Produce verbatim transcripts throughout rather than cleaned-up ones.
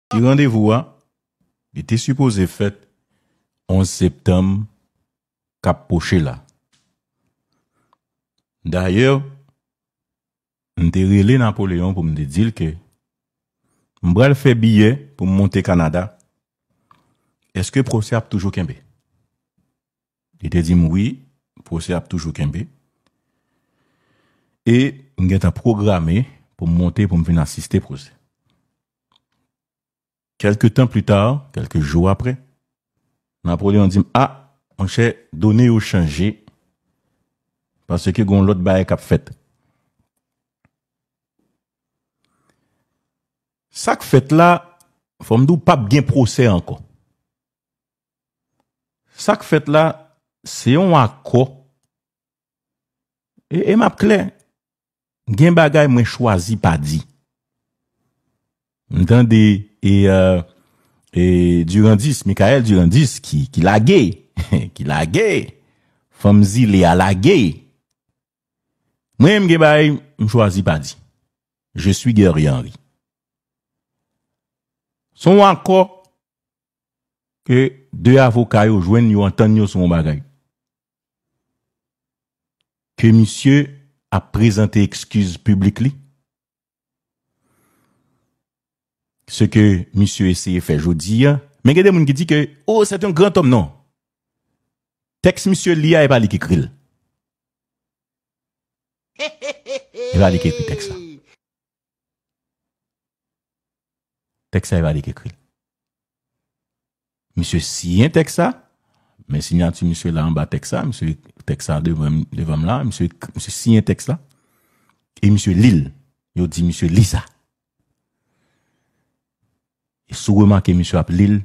Ti randevou a, li te sipoze fèt onz septanm k ap pwoche la. Dayè, m te rele Napoleon pou m te di l ke m pral fè biyè pou m monte Kanada. Èske pwosè ap toujou kenbe? Li te di m wi, pwosè ap toujou kenbe. E m gentan pwograme pou m monte pou m vin asiste pwosè. Kèlke tan pli ta, kèlke jou apre, Napoleon di m, a, monchè, done yo chanje, paske gen yon lòt bagay k ap fèt. Sa k fèt la, fò m di w p ap gen pwosè ankò. Sa k fèt la, se yon akò. E, e m ap klè, gen bagay mwen chwazi pa di. M tande e, e, e Durandis, Michael Durandis ki, ki lage, ki lage, fanm zile a lage. Mwen menm gen bagay m chwazi pa di. Je suis Guerrier Henry. Se yon akò ke de avoka yo jwenn, yo antann yo sou yon bagay. Ke misye ap prezante ekskiz piblik li. Ce que misye eseye fè jodi a. Men gen de moun ki di ke, oh, c'est un grand homme, non. Tèks misye li a, e pa li ki ekri l. E pa li ki ekri tèks la. Tèks sa, e pa li ki ekri l. Misye siyen tèks sa, men siyati misye la anba tèks sa, misye tèks sa devan, devan m la, misye, misye siyen tèks la, e misye li l. Yo di misye li sa. E si w remake misye ap li l,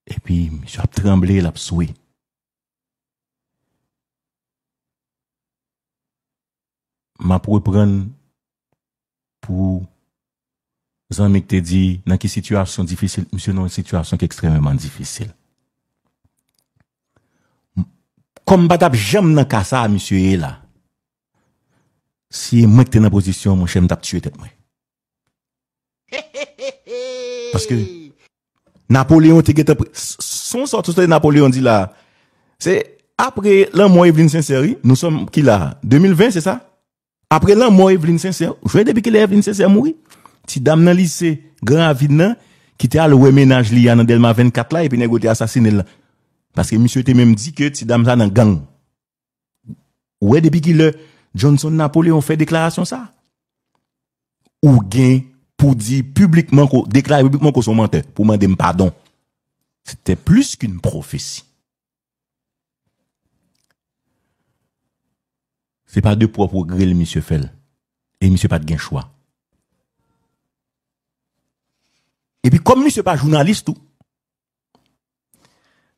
epi misye ap tranble, l ap swe. M ap reprann pou zanmi k te di nan ki sitiyasyon difisil, misye nan yon sitiyasyon ki ekstrèmeman difisil. M-, kòm m pa t ap janm nan ka sa a misye ye la, si e mwen k te nan pozisyon an, monchè, m t ap tiye tèt mwen. Paske Napoleon te gentan pre-, s-, s-, son sòt sou Napoleon di la. Se apre lanmò Eveline Sincère, wi, nou sòm ki la, de mil ven, se sa? Apre lanmò Eveline Sincère, ou jwenn depi kilè Eveline Sincère mouri? Ti dam nan lise Gran Ravin nan, ki te al wè mennaj li a nan Dèlma vennkat la, epi nèg yo te asasinen l lan. Paske misye te menm di ke ti dam sa nan gang. Ou wè depi kilè Johnson Napoleon fè deklarasyon sa? Ou gen pou di piblikman ko, deklare piblikman ko se yon mantè, pou mande m padon. C'était plus qu'une prophétie. Se pa de pwòp gre l misye fè l. E misye pa t gen chwa. Epi kòm misye pa jounalis tou,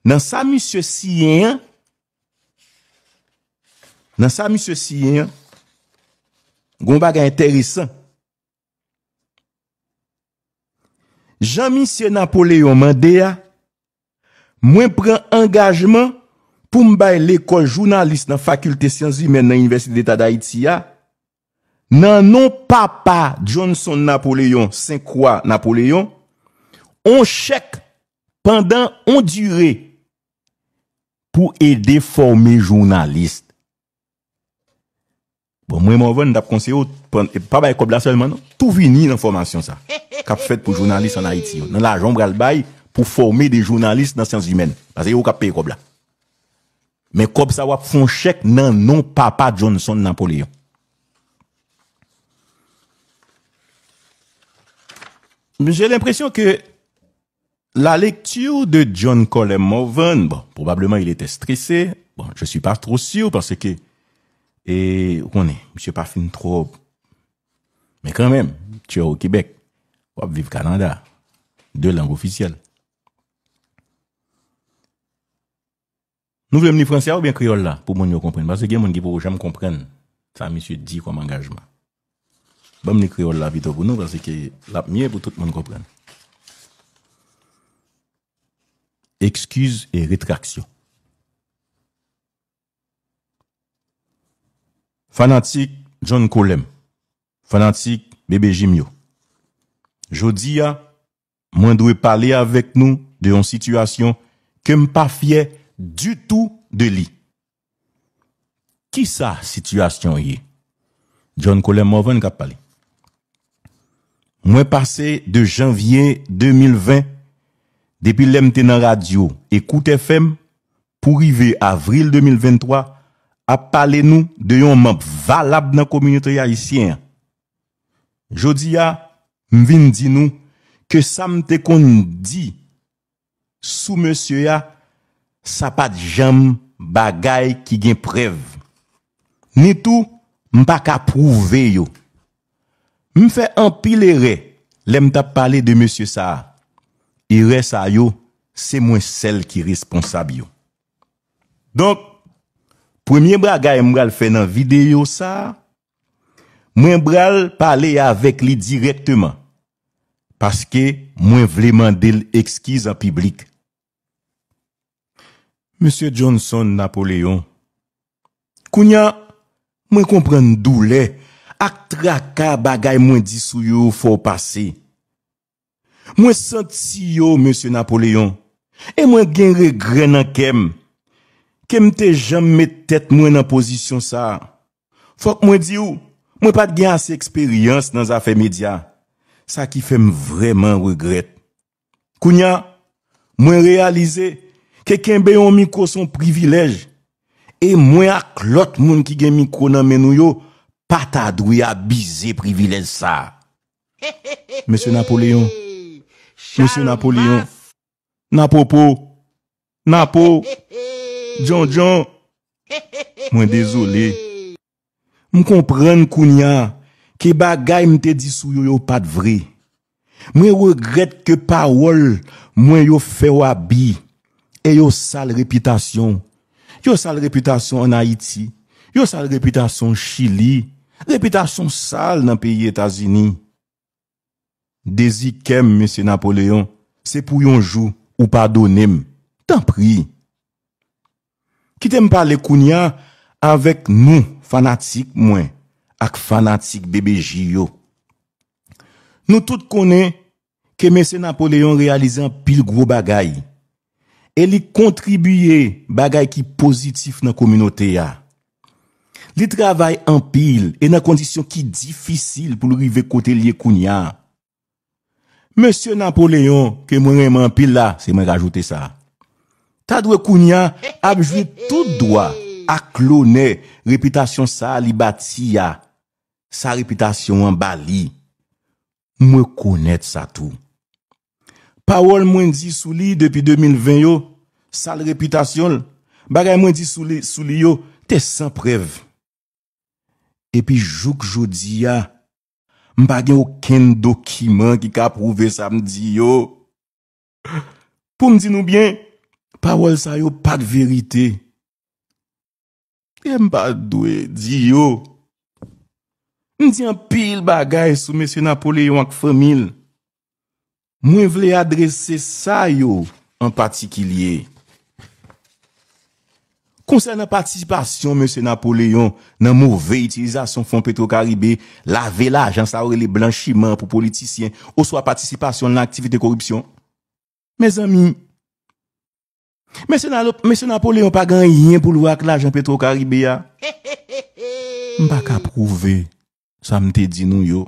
nan sa misye siyen an, nan sa misye siyen an, gon bagay enteresan. Jan misye Napoleon mande a, mwen pran angajman pou m bay lekòl jounalis nan Fakilte Syans Imèn nan Inivèsite Deta Dayiti a, nan non papa Johnson Napoleon, Senkwa Napoleon, on chèk pandan on dire pou ede fòme jounalis. Bon, mwen, Morvan, m t ap konseye w, pa, pa bay kòb la sèlman, non. Tou vini nan fòmasyon sa, k ap fèt pou jounalis ann Ayiti yo. Nan lajan w pral bay pou fòme de jounalis nan syans imèn. Paske yo k ap peye kòb la. Men kòb sa, w ap fè yon chèk nan non papa Johnson Napoleon. J'ai l'impression que la lecture de John Colem Morvan, bon, probablement il était stressé. Bon, je suis pas trop sûr parce que, e, ou konnen, misye pa fin twò. Men kanmenm, tu es au Québec, w ap viv Kanada. De lang ofisyèl. Nou vle m li franse a oubyen kreyòl la pou moun yo konprann? Paske gen moun ki poko janm konprann sa misye di kòm angajman. Ban m li kreyòl la pito pou nou, paske l ap mye pou tout moun konprann. Excuse et rétraction. Fanatik John Colem, fanatik Bebe Jim yo, jodi a, mwen dwe pale avèk nou de yon sitiyasyon ke m pa fyè ditou de li. Kisa sitiyasyon ye? John Colem Morvan k ap pale. Mwen pase de janvye de mil ven, depi lè m te nan radyo Écoute F M, pou rive avril de mil venntwa, ap pale nou de yon manm valab nan kominote ayisyen an. Jodi a, m vin di nou ke sa m te konn di sou mesye a, sa pa t janm bagay ki gen prèv. Ni tou, m pa ka pwouve yo. M fè anpil erè lè m t ap pale de mesye sa a. Erè sa yo, se mwen sèl ki responsab yo. Donk, premye bagay m pral fè nan videyo sa a, mwen pral pale avèk li dirèkteman, paske mwen vle mande l ekskiz an piblik. Mesye Johnson Napoléon, kounye a, mwen konprann doulè ak traka bagay mwen di sou yo fè w pase. Mwen santi yo, Mesye Napoléon, e mwen gen regrè nan kè m ke m te janm met tèt mwen nan pozisyon sa a. Fòk mwen di w, mwen pa t gen ase eksperyans nan zafè medya, sa ki fè m vrèman regrèt. Kounye a, mwen reyalize ke kenbe yon mikwo se yon privilèj, e mwen ak lòt moun ki gen mikwo nan men nou yo pa ta dwe abize privilèj sa a. Mesye Napoléon, Mesye Napoléon, Napopo, Napo, Djondjon, mwen dezole. M konprann kounye a ke bagay m te di sou yo, yo pa t vre. Mwen regrèt ke pawòl mwen yo fè w abi e yo sal repitasyon w. Yo sal repitasyon ann Ayiti. Yo sal repitasyon w Chili. Repitasyon w sal nan peyi Etazini. Dezi kè m, Mesye Napoléon, se pou yon jou ou padone m. Tanpri. Kite m pale kounye a avèk nou, fanatik mwen ak fanatik B B J yo. Nou tout konnen ke Mesye Napoléon reyalize anpil gwo bagay e li kontribiye bagay ki pozitif nan kominote a. Li travay anpil e nan kondisyon ki difisil pou l rive kote l ye kounye a. Mesye Napoléon, ke mwen renmen anpil la, se mwen k ajoute sa, ta dwe kounye a ap jwi tout dwa ak lonè repitasyon sa a li bati a, sa repitasyon an ba li. M rekonèt sa tou. Pawòl mwen di sou li depi de mil ven yo, sal repitasyon l, bagay mwen di sou li, sou li yo, te san prèv. Epi jouk jodi a, m pa gen okenn dokiman ki ka pwouve sa m di yo. Pou m di nou byen, pawòl sa yo pa t verite. E m pa dwe di yo. M di anpil bagay sou Mesye Napoléon ak fanmi l. Mwen vle adrese sa yo an patikilye. Konsènan patisipasyon Mesye Napoléon nan move itilizasyon fon Petro Karibe, lave lajan sa yo rele blanchiman pou politisyen, oswa patisipasyon l nan aktivite koripsyon, mezanmi, Mesye Na-, Mesye Napoléon pa gen anyen pou l wè ak lajan Petro Karibe a. M pa ka pwouve sa m te di nou yo.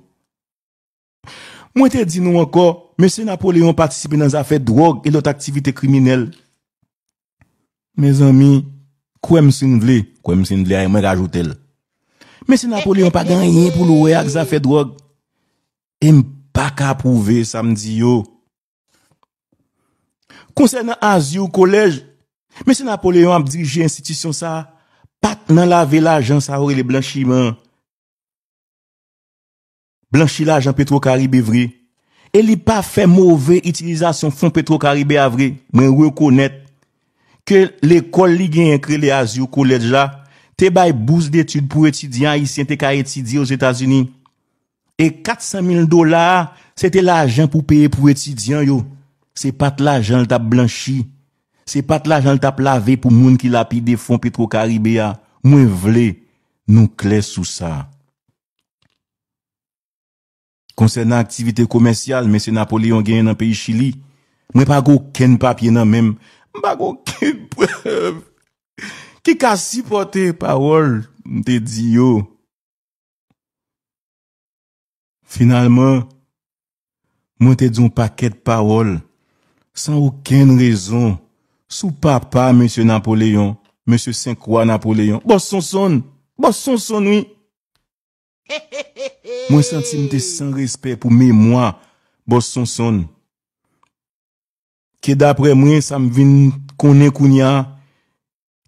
Mwen te di nou ankò, Mesye Napoléon patisipe nan zafè dwòg e lòt aktivite kriminèl. Mezanmi, kwè m si n vle, kwè m si n vle a, e mwen rajoute l. Mesye Napoléon pa gen anyen pou l wè ak zafè dwòg. E m pa ka pwouve sa m di yo. Konsènan Azur College, Mesye Napoléon ap dirije enstitisyon sa a, pa t nan lave lajan sa yo rele blanchiman. Blanchi lajan Petro Karibe vre. E li pa fè move itilizasyon fon Petro Karibe a vre. Mwen rekonèt ke lekòl li genyen k rele Azur College la, te bay bous detid pou etidyan ayisyen te ka etidye Ozetazini. E kat san mil dola a, se te lajan pou peye pou etidyan yo. Se pa t lajan l t ap blanchi. Se pa t lajan l t ap lave pou moun ki lapide fon Petro Karibe a. Mwen vle nou klè sou sa. Konsènan aktivite komèsyal mesye Napoleyon genyen nan peyi Chili, mwen pa gen okenn papye nan men m. M pa gen okenn prèv ki ka sipòte pawòl m te di yo. Finalman, mwen te di yon pakèt pawòl san okenn rezon sou papa mesye Napoleyon, mesye Senkwa Napoleyon. Bòs Sonsonn, Bòs Sonsonn, wi. Mwen santi m te san respè pou memwa Bòs Sonsonn. Ke daprè mwen, sa m vin konnen kounye a,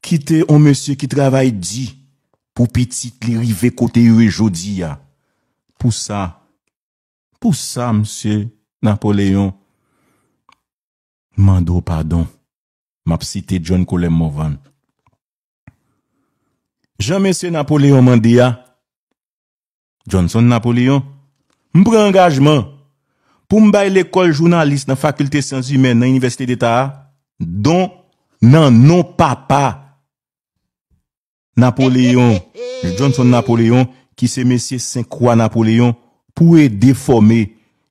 kite yon mesye ki travay di pou pitit li rive kote yo ye jodi a. Pou sa, pou sa, mesye Napoleyon, m mande w padon. M ap site John Colem Morvan. Jan mesye Napoleyon mande a, Johnson Napoleyon, m pran angajman pou m bay lekòl jounalis nan Fakilte Syans Imèn nan Inivèsite Deta a, don nan non papa Napoleyon, Johnson Napoleyon, ki se mesye Senkwa Napoleyon, pou ede fòme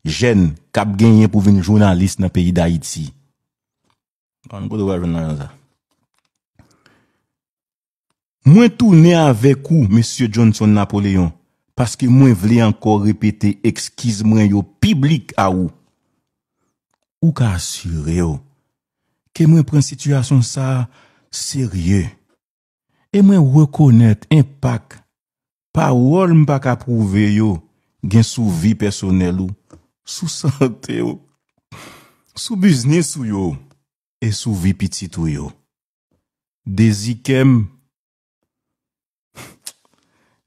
jèn k ap genyen pou vin jounalis nan peyi Dayiti. Ann kote w pral jwenn lajan sa. Mwen tounen avèk ou, mesye Johnson Napoleyon, paske mwen vle ankò repete ekskiz mwen yo piblik a ou. Ou ka asire w ke mwen pran sitiyasyon sa a serye. E mwen rekonèt enpak pawòl m pa ka pwouve yo gen sou vi pèsonèl ou, sou sante w, sou biznis ou yo, e sou vi pitit ou yo. Dezi kè m,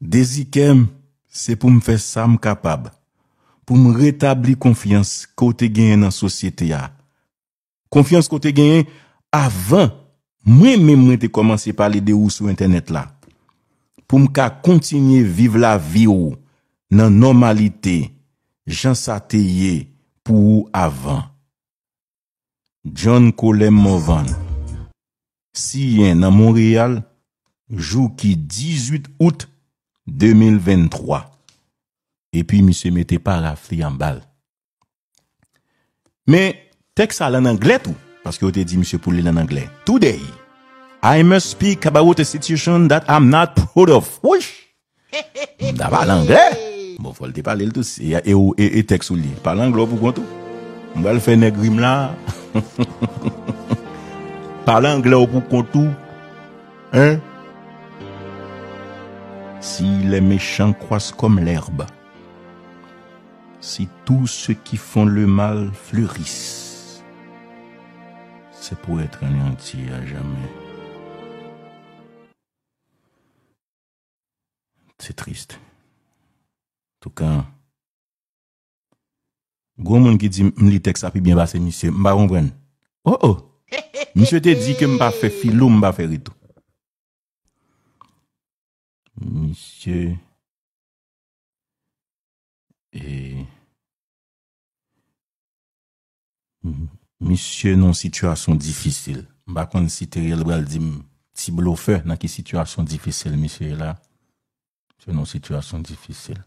dezi kè m, se pou m fè sa m kapab pou m retabli konfyans ke w te genyen nan sosyete a. Konfyans ke w te genyen avan mwen menm mwen te kòmanse pale de ou sou entènèt la. Pou m ka kontinye viv lavi w nan nòmalite, jan sa te ye pou ou avan. John Colem Morvan, siyen nan Monreyal, jou ki dizuit out de mil venntwa. Epi misye mete paraf li anba l. Men, tèks sa la an anglè tou, paske yo te di misye pou li l an anglè. Today, I must speak about a situation that I'm not proud of. Wouch! M ta pale anglè. Bon, fò l te pale l tou. E, e, e, e tèks ou li. Pale anglè w pou kont ou. M pral fè nèg ri m la. Pale anglè w pou kont ou. Hein? Si les méchants croissent comme l'herbe, si tous ceux qui font le mal fleurissent, c'est pour être anéantis à jamais. Se tris. Antouka, gwo moun ki di m li tèks la pi byen pase misye, m pa konprann. Oh, oh. Misye te di ke m pa fè filo, m pa fè reto. Misye, e, misye nan sitiyasyon difisil. M pa konn si Teriel pral di m ti blofè nan ki sitiyasyon difisil misye ye la. Misye nan sitiyasyon difisil.